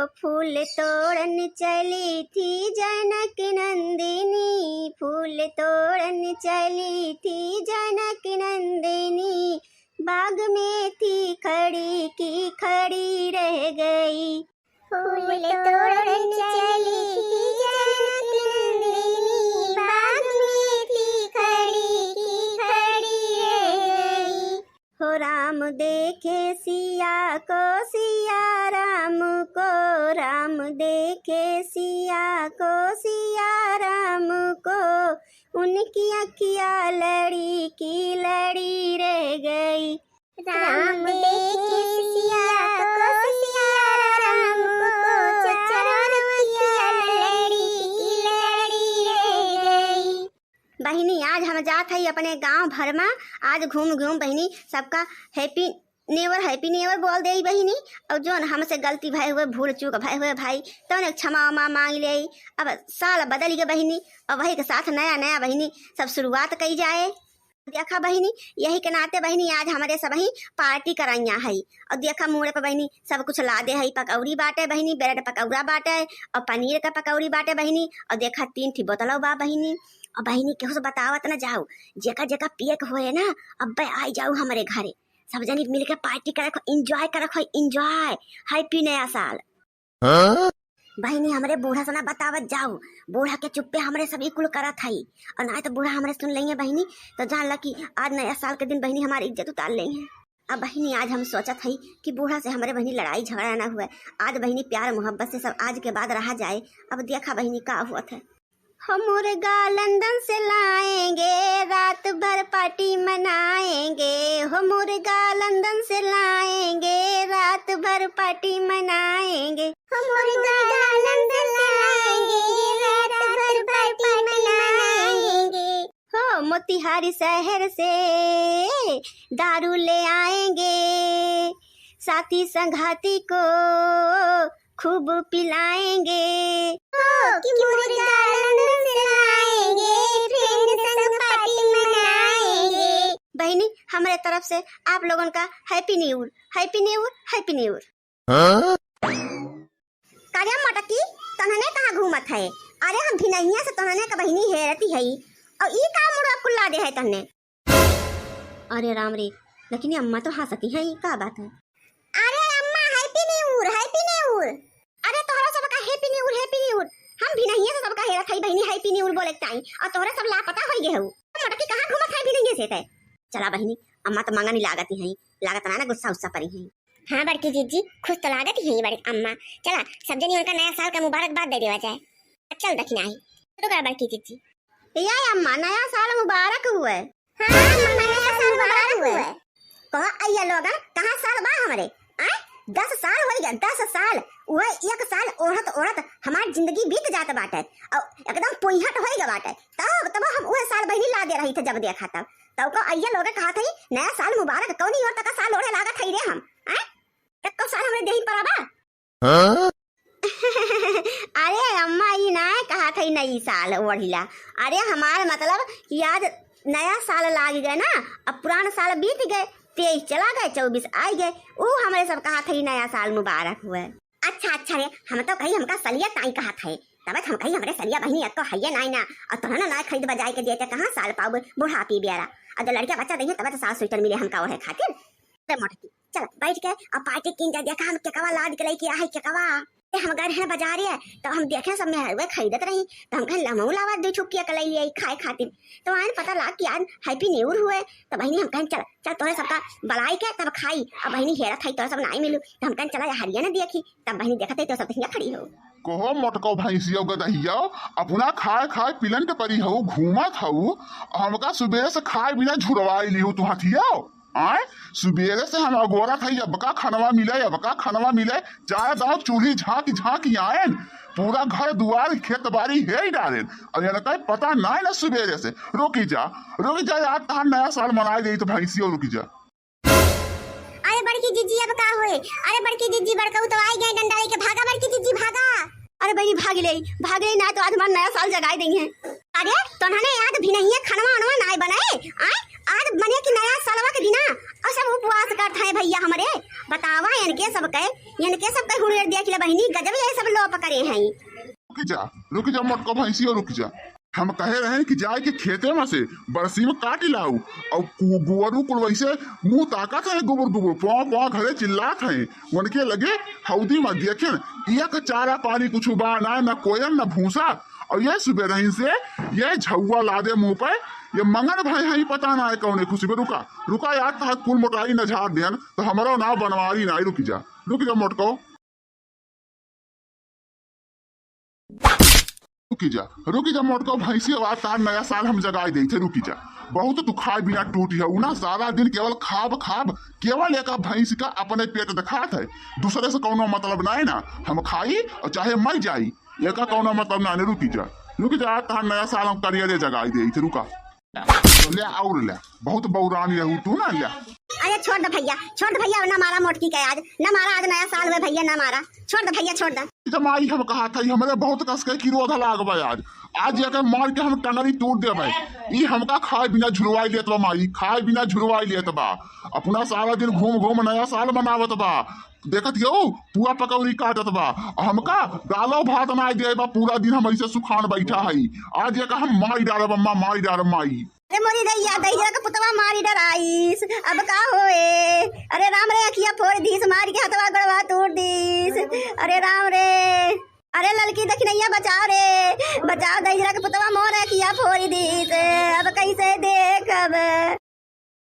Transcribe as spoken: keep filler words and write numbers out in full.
फूल तोड़न चली थी जनक नंदिनी, फूल तोड़न चली थी जनक नंदिनी, बाग में थी खड़ी की खड़ी रह गई। फूल तोड़न चली थी जनक नंदिनी, बाग में थी खड़ी की खड़ी रह गई। हो राम देखे सिया को, सिया राम को, राम देखे सिया को, सिया राम को, उनकी अखिया लड़ी की लड़ी रह गई। राम देखे सिया को, सिया राम को, चारों अखिया लड़ी की लड़ी रह गई। बहिनी, आज हम जात हई अपने गाँव भर मा, आज घूम घूम बहिनी सबका Happy New Year, Happy New Year बोल देई बहिनी। और जौन हमसे गलती भय हुए, भूल चूक भय हुए भाई, तौन एक क्षमा उमा मांग लेई। अब साल बदल गए बहिनी, और वही के साथ नया नया बहिनी सब शुरुआत कई जाए। देखा बहिनी, यही के नाते बहिनी आज हमरे सबही party करइया हई। और देखा मुड़े पे बहिनी सब कुछ लादे हई, पकौड़ी बाटे बहिनी, bread पकौड़ा बाटे और पनीर का पकौड़ी बाटे बहिनी। और देखा तीन ठी बोतलौ बा बहिनी। और बहिनी केहू से बतावत न जाओ, जेका जेका पिए के होए ना, अब्बे आई जाओ हमरे घरे, सब जनी मिलके party करे खो, enjoy करे खो, enjoy। Happy नया साल। हाँ? बहिनी, हमरे बूढ़ा से ना बतावत जाओ, बूढ़ा के चुप्पे हमरे सब ई कुल करत हई, और ना तो बूढ़ा हमरे सुन लेंगे बहिनी, तो जान ला कि आज नया साल के दिन बहिनी हमारी इज्जत उतार लेंगे। अब बहिनी, आज हम सोचत हई कि बूढ़ा से हमरे बहिनी लड़ाई झगड़ा ना हुए, आज बहिनी प्यार मोहब्बत से सब आज के बाद रहा जाए। अब देखा बहिनी का हुआ था। हो मुर्गा लंदन से लाएंगे, रात भर party मनाएंगे। हो मुर्गा लंदन से लाएंगे, रात भर party मनाएंगे। हो मुर्गा लंदन से लाएंगे, रात भर party मनाएंगे। हो मोतिहारी शहर से दारू ले आएंगे, साथी संघाती को खूब पिलाएंगे। हो कि मुर्गा लंदन से लाएंगे, friend संग party मनाएंगे। बहिनी, हमरे तरफ से आप लोगन का Happy New Year, Happy New Year, Happy New Year। हाँ? का रे मटकी, तोहने कहाँ घूमत है? अरे हम भिनहिया से तोहने का बहिनी हेरती हई, और ई का मुड़वा कुल्ला दे है तोहने? अरे राम रे, लेकिन ये अम्मा तो हंसती हैं, ये का बात है? अरे अम्मा, Happy New Year, Happy New Year। अरे तोहरा सबका Happy New Year, Happy New Year। हम भिनहिया से सबका हेरत हई बहिनी, Happy New Year बोले के चाही, और तोहरा सब लापता होई गए हो। मटकी कहाँ घूमत है भिनहिया से ते? चला बहिनी, अम्मा तो मंगनी लागत ही हैं, लागत ना ना गुस्सा उस्सा परी हैं। हाँ बड़की जीजी, खुश तो लागत ही हैं बड़ी अम्मा। चला सब जनी उनका नया साल का मुबारकबाद दे देवा जाए। चल दखिनाही, रुका बड़की जीजी। या अम्मा, नया साल मुबारक हुए। हाँ अम्मा, नया साल मुबारक हुए। कहो अइया लोगन, कहाँ साल बा हमरे? आय, दस साल होई गए, दस साल। वह एक साल ओढ़त ओढ़त हमार जिंदगी बीत जात बाटे, और एकदम पुइहट होई गए बाटे। तब तब हम वह साल बहिनी लागे रही थे जब देखा तब। तब को अइया लोग कहा थे, नया साल मुबारक, कौनी ओर तक साल ओढ़े लागत है रे हम? आय, तक को साल हमरे देही पर आबा? हाँ? अरे अम्मा, ई ना कहा थई नई साल ओढ़िला। अरे हमार मतलब कि आज नया साल लाग गए ना, अब पुरान साल बीत गए, तेईस चला गए, चउबीस आई गए, ऊ हमरे सब कहा थई नया साल मुबारक हुए। अच्छा अच्छा रे, हम तो कही हमका सलिया ताई कहा थई, तब हम कही हमरे सलिया बहिनी अक्को हइये नाई ना, और तोहरा ना खरीद बजाए के देते कहाँ साल पाउबे बुढ़ापी बेरा, और जो लड़का बच्चा दइहे तब तो साल स्वेटर मिले हमका ओढ़े खातिर। रे मोटकी, चल बैठ के अब पार्टी कीन जा। देखा हम केकवा लाद के लेके आहे, केकवा। ते हम गए रहे बाजारे, तो हम देखे सब मेहरुए खरीदत रही, तो हम कहें लमऊ लावा दो ठो केक ले लिए खाए खातिर। तो आइन पता लाग कि आज Happy New Year हुए, तो बहिनी हम कहें चल चल तोहरे सबका बलाई के तब खाई। अब बहिनी हेरत है तोहरे सब नाई मिलू, तो हम कहें चला हरिया ने देखी, तब बहिनी देखत है तो सब हियाँ खड़ी हो। कहो मोटको भैंसियो गदहियो, अपना खाए खाए पिलन के परी हऊ, घूमत हऊ, हमका सुबेरे से खाए बिना झुरवाई लिहू तू हथियो। आय, सुबेरे से हम अगोरत हई, अबका खनवा मिले, अबका खनवा मिले, चार दांव चूल्ही झांकी झांकी आएन, पूरा घर दुआर खेत बाड़ी हेर डारेन, और इनका पता नाय ना सुबेरे से। रुकी जा, रुकी जा यार, तहार नया साल मनाए देई तो भैंसियो रुकी जा। अरे बड़की जीजी अब का होए? अरे बड़की जीजी, बड़कऊ तो आई गए डंडा लेके, भागा बड़की जीजी भागा। अरे बहिनी भाग ले, भाग ले, ना तो आज हमार नया साल जगाए देइहैं। अरे तोन्हने आज भिनहिया खनवा वनवा नाय बनाए, आय आज मने कि नया सालवा के दिना और सब उपवास करत हैं भैया हमरे, बतावा, इनके सब के, इनके सब के हुनेर देख ले बहिनी, गजब ये सब लोप करे हैं। रुक जा, रुक जा मोटको भैंसियो, रुक जा। हम कहे रहे कि जाए के खेते में से बरसी में काट लाऊ, और कु-, गुवरू कुल वैसे मुंह ताकत है, गुबुर गुबुर, पौ पौ घरे चिल्लात है। उनके लगे हौदी में देखें, एक चारा पानी कुछ बा ना, ना कोयल, ना भूसा। और ये सुबह रही से ये झौआ लादे मुंह पे, ये मंगन भाई है, पता ना है कौने खुशी में। रुका, रुका यार, तहार कुल मोटाई न झाड़ देन, तो हमरो नाव बनवारी ना। रुक जा, रुक जा मोटको। रुकी जा, रुकी जा मोटको भैंसी, अब आज तार नया साल हम जगाई देई थे। रुकी जा, बहुत तू खाए बिना टूटी है ना, सारा दिन केवल खाब खाब, केवल एक भैंस का अपने पेट दिखात है, दूसरे से कौनो मतलब ना है ना। हम खाई और चाहे मर जाई, एका कौनो मतलब ना है। रुकी जा, रुकी जा, तार नया साल हम करियरे जगाई देई थे। रुका, ले और ले, बहुत बौरानी रहू तू ना, ले। अरे छोड़ दे भैया, छोड़ दे भैया, ना मारा मोटकी के आज, ना मारा, आज नया साल हुए भैया, ना मारा, छोड़ दे भैया, छोड़ दे। जमाई हम कहा था, हमरे बहुत कस के किरोध लाग बा आज। आज एकर मार के हम टंगरी तोड़ देबे। ई हमका खाए बिना झुरवाई लेत बा माई, खाए बिना झुरवाई लेत बा। अपना सारा दिन घूम घूम नया साल मनावत बा। देखत गयो पुआ पकौड़ी काटत बा। हमका दालो भात ना दे बा, पूरा दिन हम ऐसे सुखान बैठा है। आज एका हम मारी डालब अम्मा, मारी डालब माई। अरे मोरी दैया, दहिजरा के पुतवा मारी डराइस, अब का होए? अरे राम रे, अखिया फोड़ दीस, मारी के हथवा गोड़वा तोड़ दीस। अरे राम रे, अरे ललकी दखिनैया बचाओ रे, बचाओ, दहिजरा के पुतवा मोर अखिया फोड़ दीस, अब कैसे देखब?